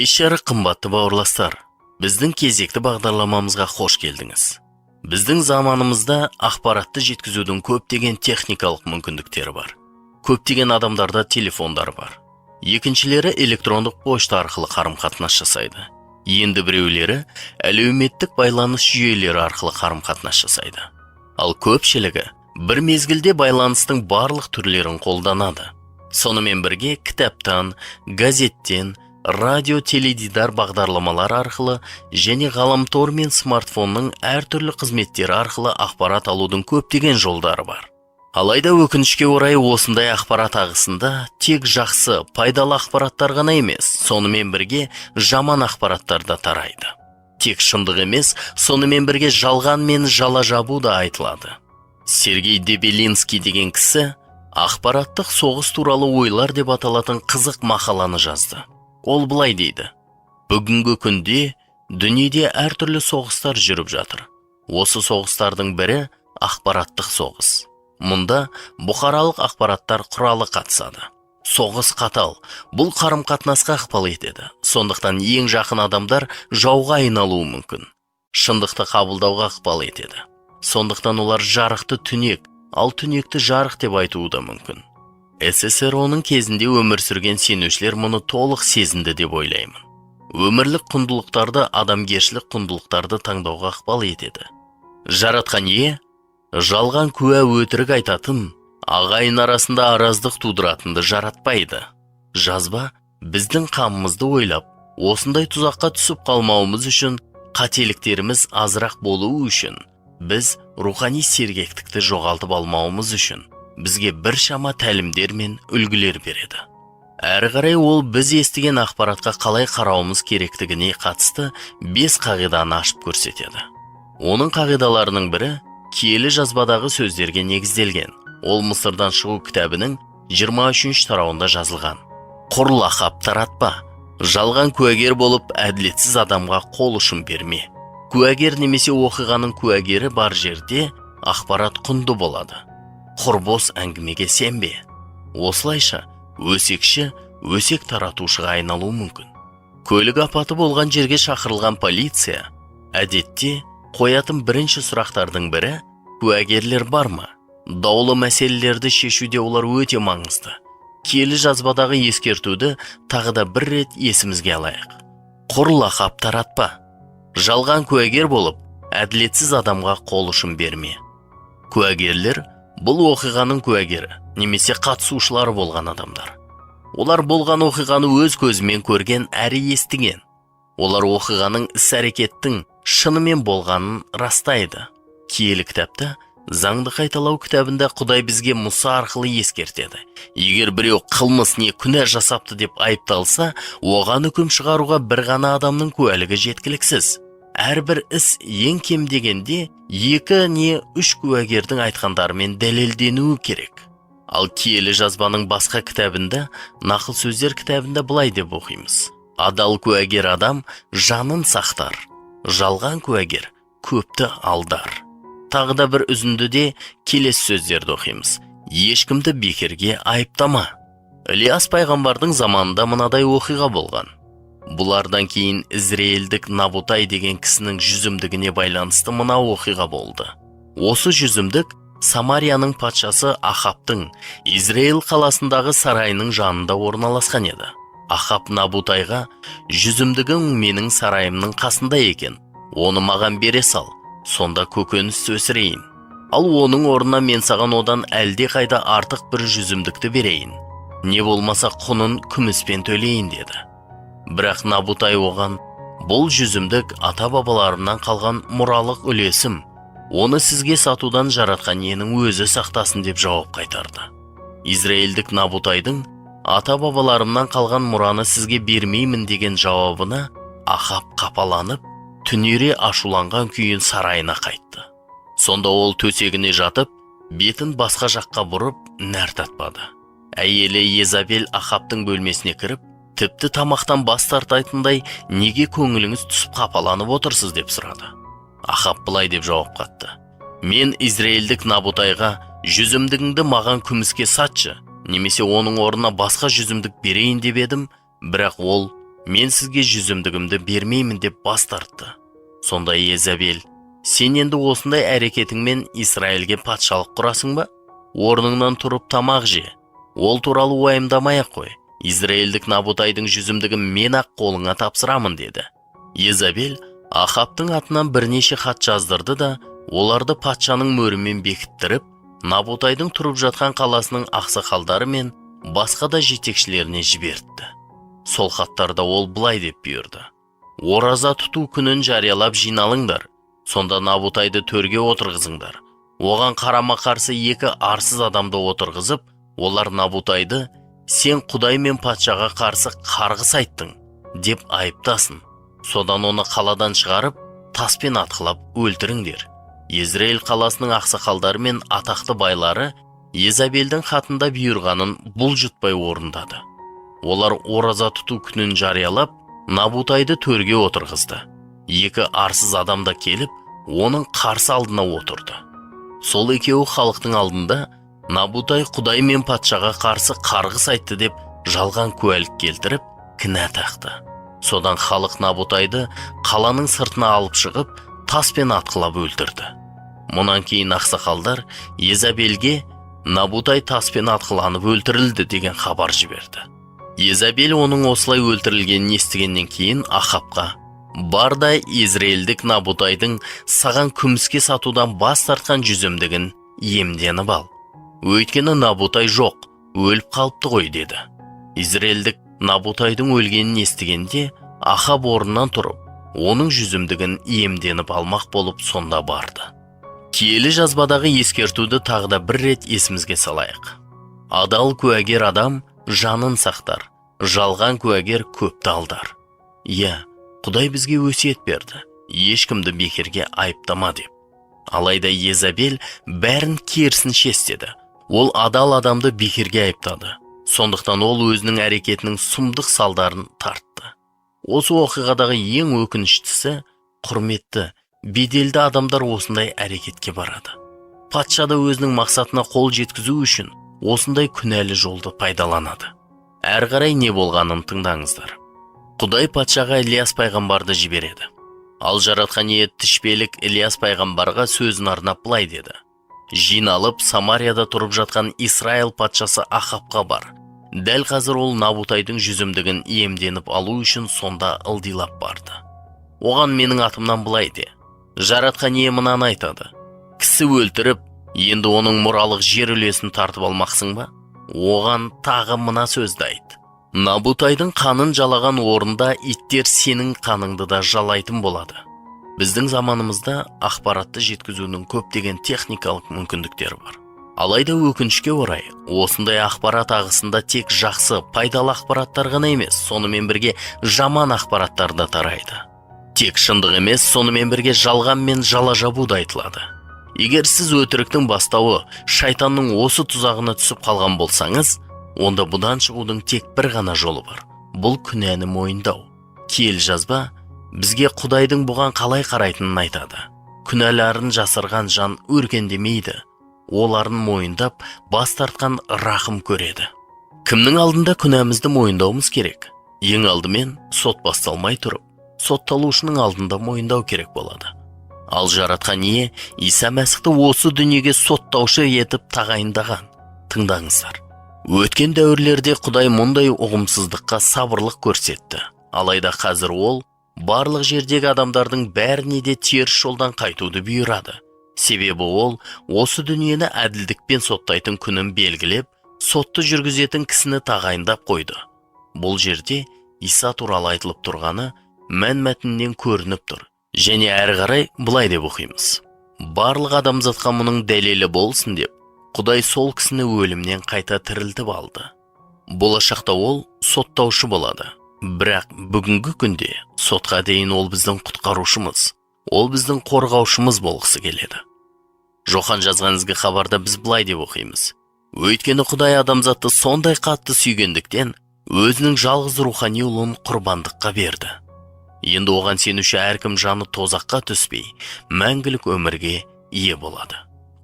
Кеш жарық, қымбатты бауырластар! Біздің кезекті бағдарламамызға қош келдіңіз. Біздің заманымызда ақпаратты жеткізудің көптеген техникалық мүмкіндіктері бар. Көптеген адамдарда телефондар бар. Екіншілері электрондық пошта арқылы қарым-қатынас жасайды. Енді біреулері әлеуметтік байланыс жүйелері арқылы қарым-қатынас жасайды. Ал көпшілігі бір мезгілде байланыстың барлық түрлерін қолданады. Сонымен бірге кітаптан, газеттен, радио, теледидар бағдарламалар арқылы және ғаламтор мен смартфонның әртүрлі қызметтері арқылы ақпарат алудың көптеген жолдары бар. Алайда, өкінішке орай, осындай ақпарат ағысында тек жақсы, пайдалы ақпараттар ғана емес, сонымен бірге жаман ақпараттар да тарайды. Тек шындық емес, сонымен бірге жалған мен жала жабу да айтылады. Сергей Дебелинский деген кісі «Ақпараттық соғыс туралы ойлар» деп аталатын қызық мақаланы жазды. Ол былай дейді: «Бүгінгі күнде дүниеде әртүрлі соғыстар жүріп жатыр. Осы соғыстардың бірі – ақпараттық соғыс. Мұнда бұқаралық ақпараттар құралы қатысады. Соғыс қатал, бұл қарым қатынасқа ықпал етеді. Сондықтан ең жақын адамдар жауға айналуы мүмкін. Шындықты қабылдауға ықпал етеді. Сондықтан олар жарықты түнек, ал түнекті жарық деп айтуы да мүмкін. ССРО-ның кезінде өмір сүрген сенушілер мұны толық сезінді деп ойлаймын. Өмірлік құндылықтарды, адамгершілік құндылықтарды таңдауға ықпал етеді. Жаратқан Ие жалған куә, өтірік айтатын, ағайын арасында араздық тудыратынды жаратпайды. Жазба біздің қамымызды ойлап, осындай тұзаққа түсіп қалмауымыз үшін, қателіктеріміз азырақ болуы үшін, біз рухани сергектікті жоғалтып алмауымыз үшін бізге біршама тәлімдер мен үлгілер береді. Әрі қарай ол біз естіген ақпаратқа қалай қарауымыз керектігіне қатысты бес қағиданы ашып көрсетеді. Оның қағидаларының бірі киелі жазбадағы сөздерге негізделген. Ол Мысырдан шығу кітабының 23 тарауында жазылған: «Құр лақап таратпа, жалған куәгер болып, әділетсіз адамға қол ұшын берме». Куәгер немесе оқиғаның куәгері бар жерде ақпарат құнды болады. Құр бос әңгімеге сенбе. Осылайша өсекші өсек таратушыға айналуы мүмкін. Көлік апаты болған жерге шақырылған полиция әдетте қоятын бірінші сұрақтардың бірі: «Куәгерлер бар ма?» Даулы мәселелерді шешуде олар өте маңызды. Киелі жазбадағы ескертуді тағы да бір рет есімізге алайық: «Құр лақап таратпа, жалған куәгер болып, әділетсіз адамға қол ұшын берме». Куәгерлер – бұл оқиғаның куәгері немесе қатысушылары болған адамдар. Олар болған оқиғаны өз көзімен көрген әрі естіген. Олар оқиғаның, іс әрекеттің шынымен болғанын растайды. Киелі кітапта, Заңды қайталау кітабында Құдай бізге Мұса арқылы ескертеді: егер біреу қылмыс не күнә жасапты деп айыпталса, оған үкім шығаруға бір ғана адамның куәлігі жеткіліксіз. Әрбір іс ең кем дегенде екі не үш куәгердің айтқандарымен дәлелденуі керек. Ал киелі жазбаның басқа кітабында, Нақыл сөздер кітабында былай деп оқимыз: «Адал куәгер адам жанын сақтар, жалған куәгер көпті алдар». Тағы да бір үзіндіде келесі сөздерді оқимыз: «Ешкімді бекерге айыптама». Ілияс пайғамбардың заманында мынадай оқиға болған. Бұлардан кейін израильдік Набутай деген кісінің жүзімдігіне байланысты мына оқиға болды. Осы жүзімдік Самарияның патшасы Ахаптың Израиль қаласындағы сарайының жанында орналасқан еді. Ахап Набутайға: «Жүзімдігің менің сарайымның қасында екен, оны маған бере сал, сонда көкөніс өсірейін. Ал оның орнына мен саған одан әлде қайда артық бір жүзімдікті берейін, не болмаса құнын күміспен төлейін», – деді. Бірақ Набутай оған: «Бұл жүзімдік ата бабаларымнан қалған мұралық үлесім. Оны сізге сатудан Жаратқан Иенің өзі сақтасын», – деп жауап қайтарды. Израильдік Набутайдың «Ата бабаларымнан қалған мұраны сізге бермеймін» деген жауабына Ахап қапаланып, түнере ашуланған күйін сарайына қайтты. Сонда ол төсегіне жатып, бетін басқа жаққа бұрып, нәр татпады. Әйелі Езабел Ахаптың бөлмесіне кіріп: «Тіпті тамақтан бас тартатындай неге көңіліңіз түсіп, қапаланып отырсыз?» – деп сұрады. Ахап былай деп жауап қатты: «Мен израильдік Набутайға: „Жүзімдігіңді маған күміске сатшы немесе оның орнына басқа жүзімдік берейін“ деп едім, бірақ ол Мен сізге жүзімдігімді бермеймін деп бас тартты. Сонда Езабел: «Сен енді осындай әрекетіңмен Израильге патшалық құрасың ба? Орныңнан тұрып тамақ же. Ол туралы уайымдамай-ақ қой. Израильдік Набутайдың жүзімдігін мен ақ қолыңа тапсырамын», – деді. Езабел Ахаптың атынан бірнеше хат жаздырды да, оларды патшаның мөрімен бекіттіріп, Набутайдың тұрып жатқан қаласының ақсақалдары мен басқа да жетекшілеріне жібертті. Сол хаттарда ол былай деп бұйырды: «Ораза тұту күнін жариялап, жиналыңдар. Сонда Набутайды төрге отырғызыңдар. Оған қарама қарсы екі арсыз адамды отырғызып, олар Набутайды: «Сен Құдай мен патшаға қарсы қарғыс айттың», – деп айыптасын. Содан оны қаладан шығарып, таспен атқылап өлтіріңдер». Израиль қаласының ақсақалдары мен атақты байлары Езабелдің хатында бұйырғанын бұлжытпай орындады. Олар ораза тұту күнін жариялап, Набутайды төрге отырғызды. Екі арсыз адам да келіп, оның қарсы алдына отырды. Сол екеуі халықтың алдында «Набутай Құдай мен патшаға қарсы қарғыс айтты» деп жалған куәлік келтіріп, кінә тақты. Содан халық Набутайды қаланың сыртына алып шығып, таспен атқылап өлтірді. Мұнан кейін ақсақалдар Езабелге «Набутай таспен атқыланып өлтірілді» деген хабар жіберді. Езабел оның осылай өлтірілгенін естігеннен кейін Ахапқа: «Бар да, израильдік Набутайдың саған күміске сатудан бас тартқан жүзімдігін иемденіп ал. Өйткені Набутай жоқ, өліп қалыпты ғой», – деді. Израильдік Набутайдың өлгенін естігенде, Ахап орнынан тұрып, оның жүзімдігін иемденіп алмақ болып сонда барды. Киелі жазбадағы ескертуді тағы да бір рет есімізге салайық: «Адал куәгер адам жанын сақтар, жалған куәгер көпті алдар». Иә, Құдай бізге өсиет берді: «Ешкімді бекерге айыптама» деп. Алайда Езабел бәрін керісінше істеді. Ол адал адамды бекерге айыптады. Сондықтан ол өзінің әрекетінің сұмдық салдарын тартты. Осы оқиғадағы ең өкініштісі – құрметті, беделді адамдар осындай әрекетке барады. Патша да өзінің мақсатына қол жеткізу үшін осындай күнәлі жолды пайдаланады. Әрі қарай не болғанын тыңдаңыздар. Құдай патшаға Ілияс пайғамбарды жібереді. Ал Жаратқан Ие тішпелік Ілияс пайғамбарға сөзін арнап былай деді: «Жиналып, Самарияда тұрып жатқан Израиль патшасы Ахапқа бар. Дәл қазір ол Набутайдың жүзімдігін иемденіп алу үшін сонда ылдилап барды. Оған менің атымнан былай де: Жаратқан Ие мынаны айтады: кісі өлтіріп, енді оның мұралық жер үлесін тартып алмақсың ба? Оған тағы мына сөзді айт: Набутайдың қанын жалаған орында иттер сенің қаныңды да жалайтын болады». Біздің заманымызда ақпаратты жеткізудің көптеген техникалық мүмкіндіктері бар. Алайда, өкінішке орай, осындай ақпарат ағысында тек жақсы, пайдалы ақпараттар ғана емес, сонымен бірге жаман ақпараттар да тарайды. Тек шындық емес, сонымен бірге жалған мен жала жабу да айтылады. Егер сіз өтіріктің бастауы шайтанның осы тұзағына түсіп қалған болсаңыз, онда бұдан шығудың тек бір ғана жолы бар: бұл күнәні мойындау. Киелі жазба бізге Құдайдың бұған қалай қарайтынын айтады: «Күнәларын жасырған жан өркендемейді, оларын мойындап, бас тартқан рақым көреді». Кімнің алдында күнәмізді мойындауымыз керек? Ең алдымен сот басталмай тұрып, сотталушының алдында мойындау керек болады. Ал Жаратқан Ие Иса Мәсіхті осы дүниеге соттаушы етіп тағайындаған. Тыңдаңыздар: «Өткен дәуірлерде Құдай мұндай ұғымсыздыққа сабырлық көрсетті. Алайда қазір ол барлық жердегі адамдардың бәріне де теріс жолдан қайтуды бұйырады. Себебі ол осы дүниені әділдікпен соттайтын күнін белгілеп, сотты жүргізетін кісіні тағайындап қойды». Бұл жерде Иса туралы айтылып тұрғаны мән мәтіннен көрініп тұр. Және әрі қарай былай деп оқимыз: «Барлық адамзатқа мұның дәлелі болсын деп, Құдай сол кісіні өлімнен қайта тірілтіп алды». Болашақта ол соттаушы болады, бірақ бүгінгі күнде сотқа дейін ол біздің құтқарушымыз, ол біздің қорғаушымыз болғысы келеді. Жохан жазған ізгі хабарда біз былай деп оқимыз: «Өйткені Құдай адамзатты сондай қатты сүйгендіктен, өзінің жалғыз рухани ұлын құрбандыққа берді. Енді оған сенуші әркім жаны тозаққа түспей, мәңгілік өмірге ие болады».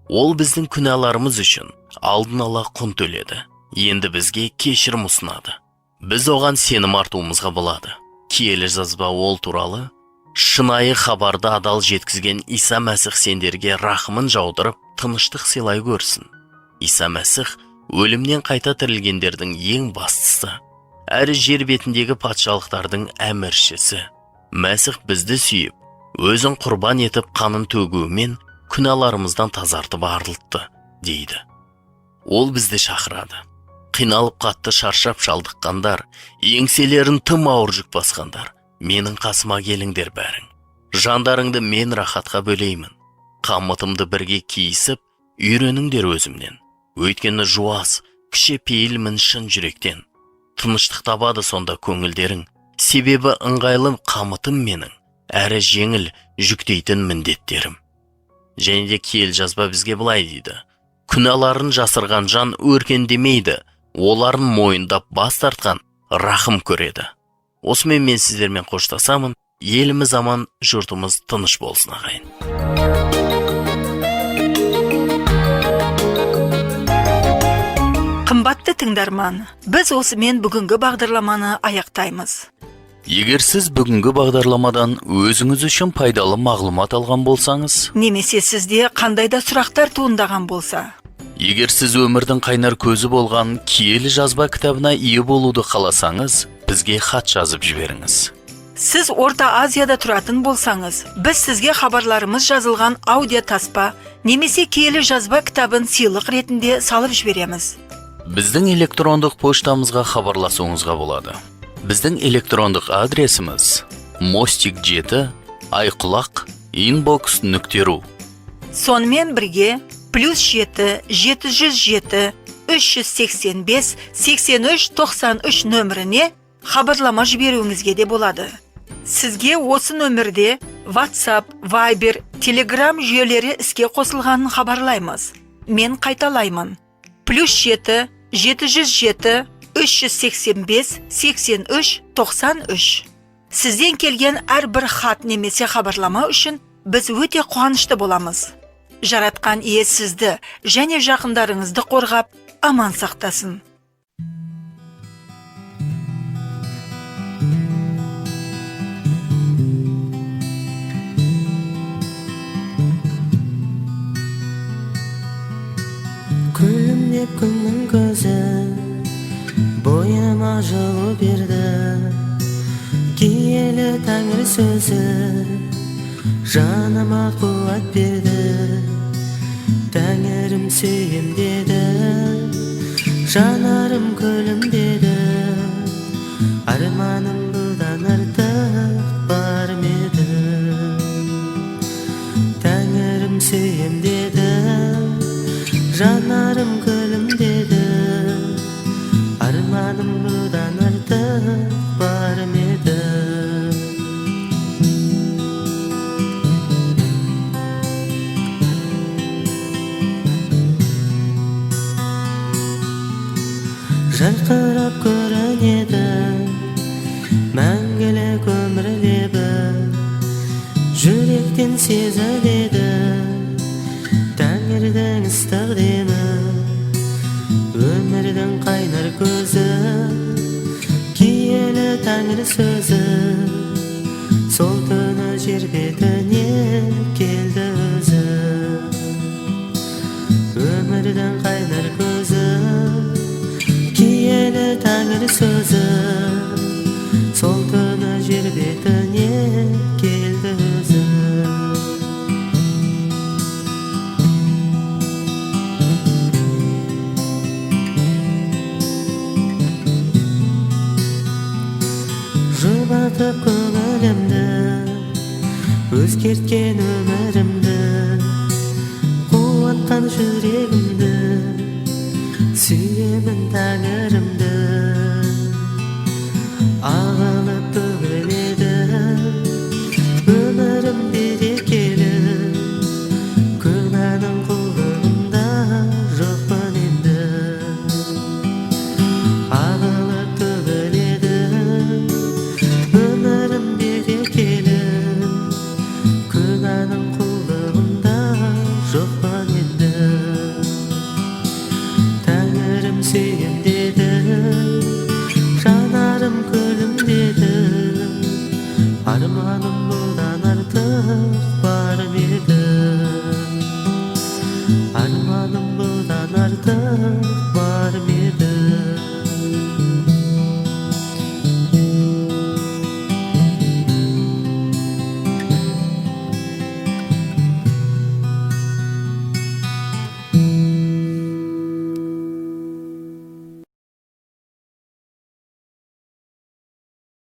Ол біздің күнәларымыз үшін алдын ала құн төледі. Енді бізге кешірім ұсынады. Біз оған сенім артуымызға болады. Киелі жазба ол туралы: шынайы хабарды адал жеткізген Иса Мәсіх сендерге рахымын жаудырып, тыныштық сыйлай көрсін. Иса Мәсіх өлімнен қайта тірілгендердің ең бастысы, әрі жер бетіндегі патшалықтардың әміршісі. Мәсіх бізді сүйіп, өзін құрбан етіп, қанын төгуімен күнәларымыздан тазартып арылтты, дейді. Ол бізді шақырады: «Қиналып, қатты шаршап шалдыққандар, еңселерін тым ауыр жүк басқандар, менің қасыма келіңдер бәрің. Жандарыңды мен рахатқа бөлеймін. Қамытымды бірге киісіп, үйреніңдер өзімнен. Өйткені жуас, кіші пейілмін шын жүректен. Тыныштық табады сонда көңілдерің. Себебі ыңғайлы қамытым менің, әрі жеңіл жүктейтін міндеттерім». Және де киелі жазба бізге былай дейді: «Күнәларын жасырған жан өркендемейді, оларын мойындап бас тартқан рахым көреді». Осымен мен сіздермен қоштасамын. Еліміз аман, жұртымыз тыныш болсын, ағайын. Қымбатты тыңдарман, біз осымен бүгінгі бағдарламаны аяқтаймыз. Егер сіз бүгінгі бағдарламадан өзіңіз үшін пайдалы мағлұмат алған болсаңыз, немесе сізде қандай да сұрақтар туындаған болса, егер сіз өмірдің қайнар көзі болған киелі жазба кітабына ие болуды қаласаңыз, бізге хат жазып жіберіңіз. Сіз Орта Азияда тұратын болсаңыз, біз сізге хабарларымыз жазылған аудио таспа немесе киелі жазба кітабын сыйлық ретінде салып жібереміз. Біздің электрондық поштамызға хабарласуыңызға болады. Біздің электрондық адресіміз: мостик7 айқұлақ inbox.ru. Сонымен бірге +7 707 385 83 93 нөміріне хабарлама жіберуіңізге де болады. Сізге осы нөмірде WhatsApp, Viber, Telegram жүйелері іске қосылғанын хабарлаймыз. Мен қайталаймын: +7 707 385 83 93. Сізден келген әрбір хат немесе хабарлама үшін біз өте қуанышты боламыз. Жаратқан Ие сізді және жақындарыңызды қорғап, аман сақтасын. Күлімдеп күннің көзі бойыма жылу берді. Киелі Тәңір сөзі жаныма қуат берді. Тәңірім сүйем деді, жанарым күлімдеді. Арманым бұдан артық бар ма еді? Тәңірім сүйем деді, жанарым күлімдеді. Арманым бұдан артық бар ма еді? Жарқырап көрінеді мәңгілік өмір лебі, жүректен сезіледі Тәңірдің ыстық демі. Өмірдің қайнар көзі киелі Тәңір сөзі, сол түні жер бетіне келді өзі. Өмірдің қайнар көзі киелі Тәңір сөзі, сол түні жер бетіне келді өзі. Жұбатып көңілімді, өзгерткен өмірімді, қуантқан жүрегімді, сүйемін Тәңірімді.